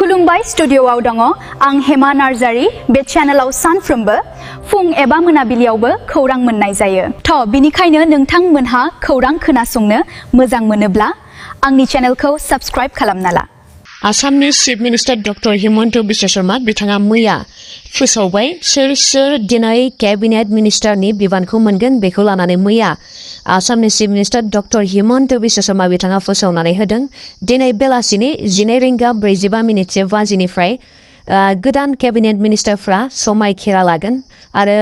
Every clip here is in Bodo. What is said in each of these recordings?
खुलुमबाय स्टुडिय'आव दङ आं हेमा नार्जारी बे चेनेलाव सानफ्रोमबो फुं एबा मोनाबिलियावबो खौरां मोननाय जायो थ' बिनिखायनो नोंथांमोनहा खौरां खोनासंनो मोजां मोनोब्ला आंनि चेनेलखौ साबस्क्राइब खालामना ला आसामनि chief minister doctor Himanta Biswa Sharma बिथाङा मैया फोसावबाय सोर दिनै केबिनेट मिनिस्टारनि बिबानखौ मोनगोन बेखौ लानानै मैया आसामनि chief minister doctor Himanta Biswa Sharma बिथाङा फोसावनानै होदों दिनै बेलासिनि 12:45 बाजिनिफ्राय गोदान केबिनेट मिनिस्टारफ्रा समायखिरा लागोन आरो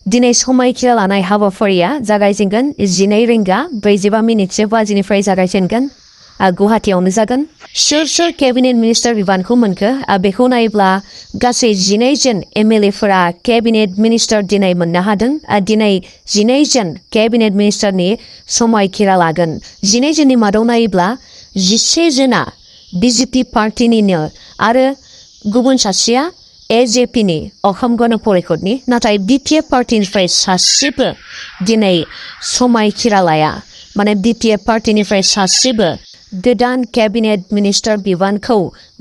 दिनै समायखिरा लानाय हाबाफारिया जागायजेनगोन 12:45 बाजिनिफ्राय जागायजेनगोन गुवाहाटीयावनो जागोन सोर केबिनेट मिनिस्टार बिबानखौ मोनखो बेखौ नायोब्ला गासै 12 जन एमएलएफोरा केबिनेट मिनिस्टार दिनै मोननो हादों दिनै 12 जन केबिनेट मिनिस्टारनि समायखिरा लागोन 12 जननि मादाव नायोब्ला 11 जना BJP पार्टीनिनो आरो गुबुन सासेया AJPनि अखम गण परिषदनि नाथाय BTech पार्टीनिफ्राय सासेबो दिनै समायखिरा लाया माने BTech पार्टीनिफ्राय सासेबो गोदान केबिनेट मिनिस्टार बिबानखौ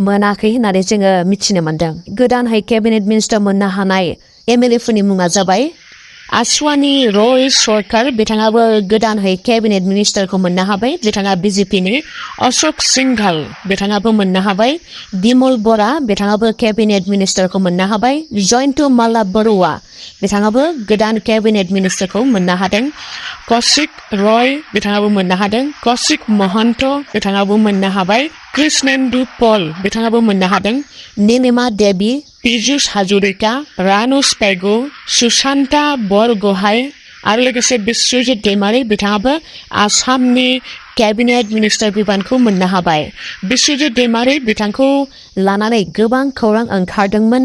मोनाखै होननानै जोङो मिथिनो मोनदों गोदानहाय केबिनेट मिनिस्टार मोननो हानाय एमएलएफोरनि मुङा जाबाय आसवानी रय सरकार बिथाङाबो गोदानहाय केबिनेट मिनिस्टारखौ मोननो हाबाय बिथाङा BJPनि अशोक सिंघाल बिथाङाबो मोननो हाबाय बिमल बरा बिथाङाबो केबिनेट मिनिस्टारखौ मोननो हाबाय जयन्त माला बरुवा बिथाङाबो गोदान केबिनेट मिनिस्टारखौ मोननो हादों कौशिक रय बिथाङाबो मोननो हादों कौशिक महन्त बिथाङाबो मोननो हाबाय कृष्णेन्दु पल बिथाङाबो मोननो हादों नीलिमा देवी पीयूष हाजरिका रानुस पेगु सुशान्ता बरगोहाय आरो लोगोसे बिश्वजित दैमारी बिथाङाबो आसामनि केबिनेट मिनिस्टार बिबानखौ मोननो हाबाय बिश्वजित दैमारी बिथांखौ लानानै गोबां खौरां ओंखारदोंमोन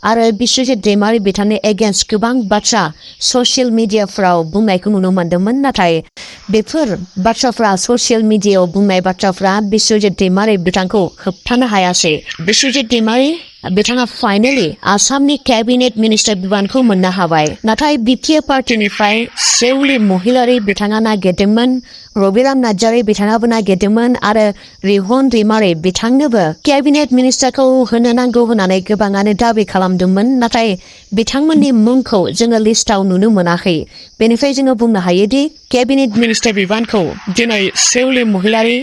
आरो बिश्वजित दैमारी बिथांनि एगेन्स्ट गोबां बाथ्रा ससियेल मिडियाफ्राव बुंनायखौ नुनो मोन्दोंमोन नाथाय बेफोर बाथ्राफ्रा ससियेल मिडियायाव बुंनाय बाथ्राफ्रा बिश्वजित दैमारी बिथांखौ होबथानो हायासै बिश्वजित दैमारी बिथाङा फाइनेलि आसामनि केबिनेट मिनिस्टार बिबानखौ मोननो हाबाय नाथाय BTech पार्टीनिफ्राय सेउलि महिलारी बिथाङा नागिरदोंमोन रबिराम नार्जारी बिथाङाबो नागिरदोंमोन आरो रिहन दैमारी बिथांनोबो केबिनेट मिनिस्टारखौ होनो नांगौ होननानै गोबाङानो दाबि खालामदोंमोन नाथाय बिथांमोननि मुंखौ जोङो लिस्टाव नुनो मोनाखै बेनिफ्राय जोङो बुंनो हायोदि केबिनेट मिनिस्टार बिबानखौ दिनै सेउलि महिलारी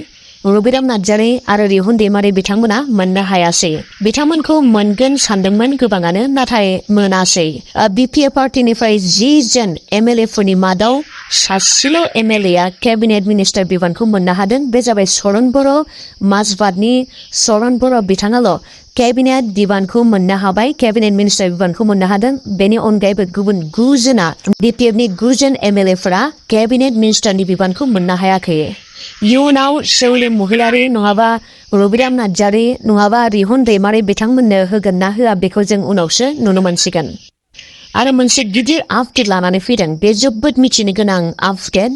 रबिराम नार्जारी आरो रिहन दैमारी बिथांमोना मोननो हायासै बिथांमोनखौ मोनगोन सानदोंमोन गोबाङानो नाथाय मोनासै BPF पार्टीनिफ्राय 10 जन एमएलएफोरनि मादाव सासेल' एमएलएआ केबिनेट मिनिस्टार बिबानखौ मोननो हादों बे जाबाय शरण बर' माजबादनि शरण बर' बिथाङाल' केबिनेट बिबानखौ मोननो हाबाय केबिनेट मिनिस्टार बिबानखौ मोननो हादों बेनि अनगायैबो गुबुन 9 जना BPFनि 9 जन एमएलएफोरा केबिनेट मिनिस्टारनि बिबानखौ मोननो हायाखै इयुनाव सेउलि महिलारी नङाबा रबिराम नार्जारी नङाबा रिहन दैमारी बिथांमोननो होगोन ना होआ बेखौ जों उनावसो नुनो मोनसिगोन आरो मोनसे गिदिर आपडेट लानानै फैदों बे जोबोद मिथिनो गोनां आपडेट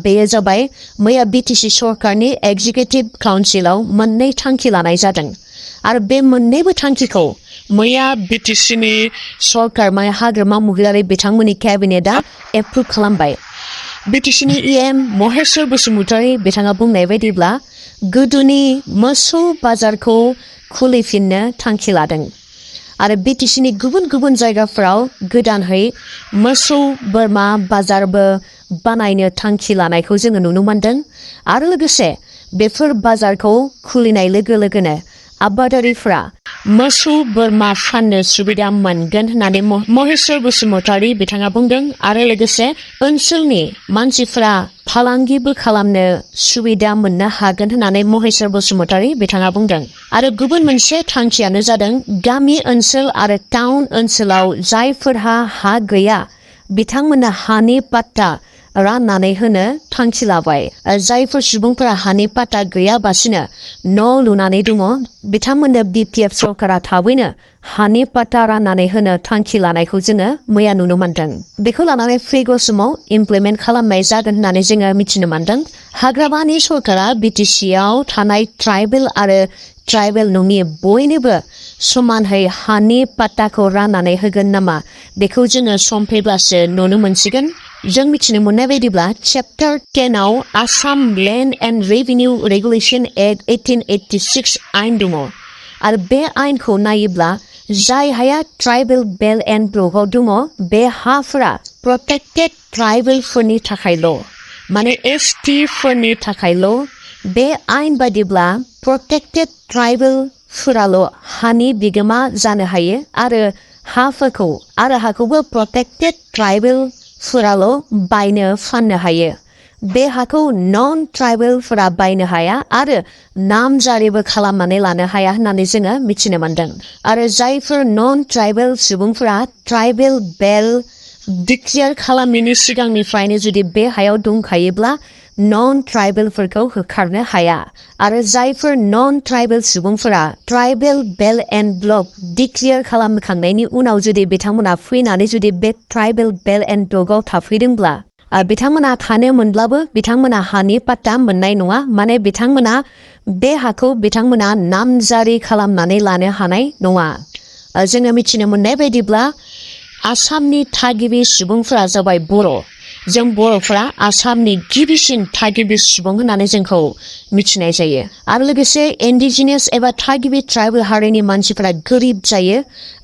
बेयो जाबाय मैया BTC सरकारनि एग्जिकिउटिभ काउन्सिलाव मोननै थांखि लानाय जादों आरो बे मोननैबो थांखिखौ मैया BTCनि सरकार हाग्रामा महिलारी बिथांमोननि केबिनेटआ एप्रुभ खालामबाय BTCनि EM महेश्वर बसुमतारी बिथाङा बुंनाय बायदिब्ला गोदोनि मोसौ बाजारखौ खुलिफिननो थांखि लादों आरो BTCनि गुबुन गुबुन जायगाफोराव गोदानहै मोसौ बोरमा बाजारबो बानायनो थांखि लानायखौ जोङो नुनो मोनदों आरो लोगोसे बेफोर बाजारखौ खुलिनाय लोगो लोगोनो आबादारिफ्रा मोसौ बोरमा फाननो सुबिदा मोनगोन होननानै महेश्वर बसुमतारी बिथाङा बुंदों आरो लोगोसे ओनसोलनि मानसिफ्रा फालांगिबो खालामनो सुबिदा मोननो हागोन होननानै महेश्वर बसुमतारी बिथाङा बुंदों आरो गुबुन मोनसे थांखियानो जादों गामि ओनसोल आरो टाउन ओनसोलाव जायफोरहा हा गैया बिथांमोननो हानि पाट्टा राननानै होनो थांखि लाबाय जायफोर सुबुंफोरा हानि पाट्टा गैयाबासिनो न' लुनानै दङ बिथांमोननो BPF सरकारा थाबैनो हानि पाट्टा राननानै होनो थांखि लानायखौ जोङो मैया नुनो मोनदों बेखौ लानानै फैगौ समाव इमप्लिमेन्ट खालामनाय जागोन होननानै जोङो मिथिनो मोनदों हाग्रामानि सरकारा BTCआव थानाय ट्राइबेल आरो ट्राइबेल नङि बयनोबो समानहै हानि पाट्टाखौ राननानै होगोन नामा बेखौ जोङो सम फैब्लासो नुनो मोनसिगोन जों मिथिनो मोननाय बायदिब्ला चैप्टार 10 आव Assam land and revenue regulation act 1886 आइन दङ आरो बे आयेनखौ नायोब्ला जाय हाया ट्राइबेल बेल्ट एन्ड ब्लकआव दङ बे हाफोरा प्रोटेक्टेड ट्राइबेलफोरनि थाखायल' माने एसटि फोरनि थाखायल' बे आयेन बादिब्ला प्रोटेक्टेड ट्राइबेलफोराल' हानि बिगोमा जानो हायो आरो हाखौबो प्रोटेक्टेड ट्राइबेलफोराल' बायनो फाननो हायो बे हाखौ नन ट्राइबेलफोरा बायनो हाया आरो नामजारिबो खालामनानै लानो हाया होननानै जोङो मिथिनो मोनदों आरो जायफोर नन ट्राइबेल सुबुंफोरा ट्राइबेल बेल्ट डिक्लेयार खालामैनि सिगांनिफ्रायनो जुदि बे हायाव दंखायोब्ला नन ट्राइबेलफोरखौ होखारनो हाया आरो जायफोर नन ट्राइबेल सुबुंफोरा tribal belt and block declare खालामखांनायनि उनाव जुदि बिथांमोना फैनानै जुदि बे ट्राइबेल बेल्ट एन्ड ब्लकआव थाफैदोंब्ला बिथांमोना थानो मोनब्लाबो बिथांमोना हानि पाट्टा मोननाय नङा माने बिथांमोना बे हाखौ बिथांमोना नामजारि खालामनानै लानो हानाय नङा जोङो मिथिनो मोननाय बायदिब्ला आसामनि थागिबि सुबुंफोरा जाबाय बर' जों बर'फोरा आसामनि गिबिसिन थागिबि सुबुं होननानै जोंखौ मिथिनाय जायो आरो लोगोसे इन्डिजिनियास एबा थागिबि ट्राइबेल हारिनि मानसिफोरा गोरिब जायो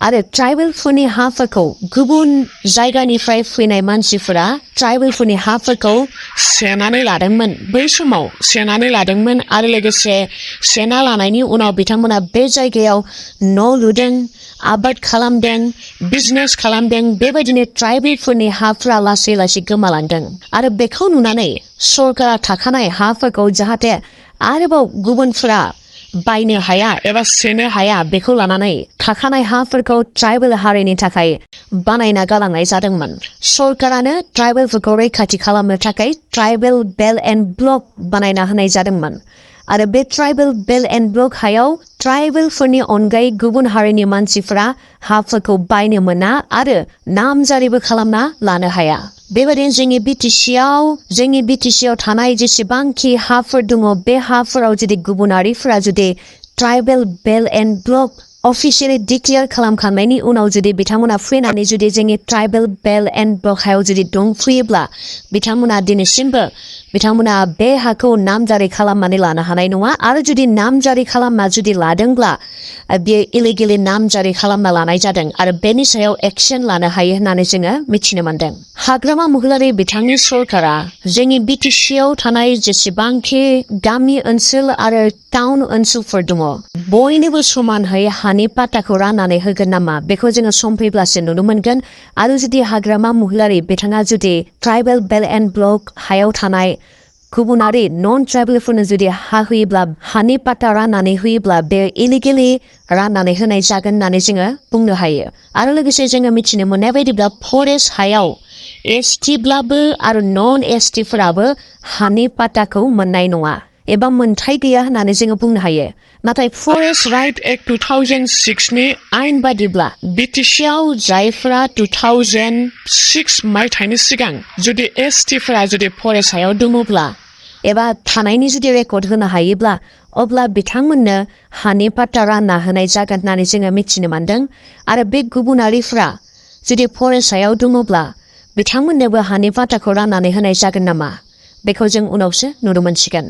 आरो ट्राइबेलफोरनि हाफोरखौ गुबुन जायगानिफ्राय फैनाय मानसिफोरा ट्राइबेलफोरनि हाफोरखौ सेनानै लादोंमोन बै समाव सेनानै लादोंमोन आरो लोगोसे सेना लानायनि उनाव बिथांमोना बे जायगायाव न' लुदों आबाद खालामदों बिजनेस खालामदों बेबायदिनो ट्राइबेलफोरनि हाफोरा लासै लासै गोमालांदों आरो बेखौ नुनानै सरकारा थाखानाय हाफोरखौ जाहाथे आरोबाव गुबुनफोरा बायनो हाया एबा सेनो हाया बेखौ लानानै थाखानाय हाफोरखौ ट्राइबेल हारिनि थाखाय बानायना गालांनाय जादोंमोन सरकारानो ट्राइबेलफोरखौ रैखाथि खालामनो थाखाय ट्राइबेल बेल्ट एन्ड ब्लक बानायना होनाय जादोंमोन आरो बे ट्राइबेल बेल्ट एन्ड ब्लक हायाव ट्राइबेलफोरनि अनगायै गुबुन हारिनि मानसिफोरा हाफोरखौ बायनो मोना आरो नामजारिबो खालामना लानो हाया बेबायदिनो जोंनि बिटिसिआव थानाय जेसेबांखि हाफोर दङ बे हाफोराव जुदि गुबुनारिफोरा जुदि tribal belt and block officially declare खालामखांनायनि उनाव जुदि बिथांमोना फैनानै जुदि जोंनि ट्राइबेल बेल्ट एन्ड ब्लक हायाव जुदि दंफैयोब्ला बिथांमोना दिनैसिमबो बिथांमोना बे हाखौ नामजारि खालामनानै लानो हानाय नङा आरो जुदि नामजारि खालामना जुदि लादोंब्ला बेयो इलिगेलि नामजारि खालामना लानाय जादों आरो बेनि सायाव एक्सन लानो हायो होननानै जोङो मिथिनो मोनदों हाग्रामा महिलारि बिथांनि सरकारा जोंनि बिटिसिआव थानाय जेसेबांखि गामि ओनसोल आरो टाउन ओनसोलफोर दङ बयनोबो समानहै हानि पाट्टाखौ राननानै होगोन नामा बेखौ जोङो सम फैब्लासो नुनो मोनगोन आरो जुदि हाग्रामा महिलारि बिथाङा जुदि ट्राइबेल बेल्ट एन्ड ब्लक हायाव थानाय गुबुनारि नन ट्राइबेलफोरनो जुदि हा होयोब्ला हानि पाट्टा राननानै होयोब्ला बे इलिगेलि राननानै होनाय जागोन होननानै जोङो बुंनो हायो आरो लोगोसे जोङो मिथिनो मोननाय बायदिब्ला फरेस्ट हायाव एसटिब्लाबो आरो नन एसटिफोराबो हानि पाट्टाखौ मोननाय नङा एबा मोनथाय गैया होननानै जोङो बुंनो हायो नाथाय फरेस्ट राइट एक्ट 2006 नि आयेन बादिब्ला बिटिसिआव जायफोरा 2006 मायथाइनि सिगां जुदि एसटिफोरा जुदि फरेस्ट हायाव दङब्ला एबा थानायनि जुदि रेकर्ड होनो हायोब्ला अब्ला बिथांमोननो हानि पाट्टा रानना होनाय जागोन होननानै जोङो मिथिनो मोनदों आरो बे गुबुनारिफ्रा जुदि फरेस्ट हायाव दङब्ला बिथांमोननोबो हानि पाट्टाखौ राननानै होनाय जागोन नामा बेखौ जों उनावसो नुनो मोनसिगोन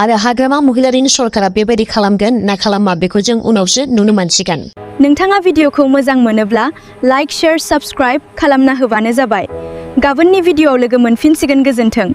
आरो हाग्रामा महिलारिनि सरकारा बेबायदि खालामगोन ना खालामा बेखौ जों उनावसो नुनो मोनसिगोन नोंथाङा भिडिअखौ मोजां मोनोब्ला लाइक शेयार साबस्क्राइब खालामना होबानो जाबाय गाबोननि भिडिअआव लोगो मोनफिनसिगोन गोजोन्थों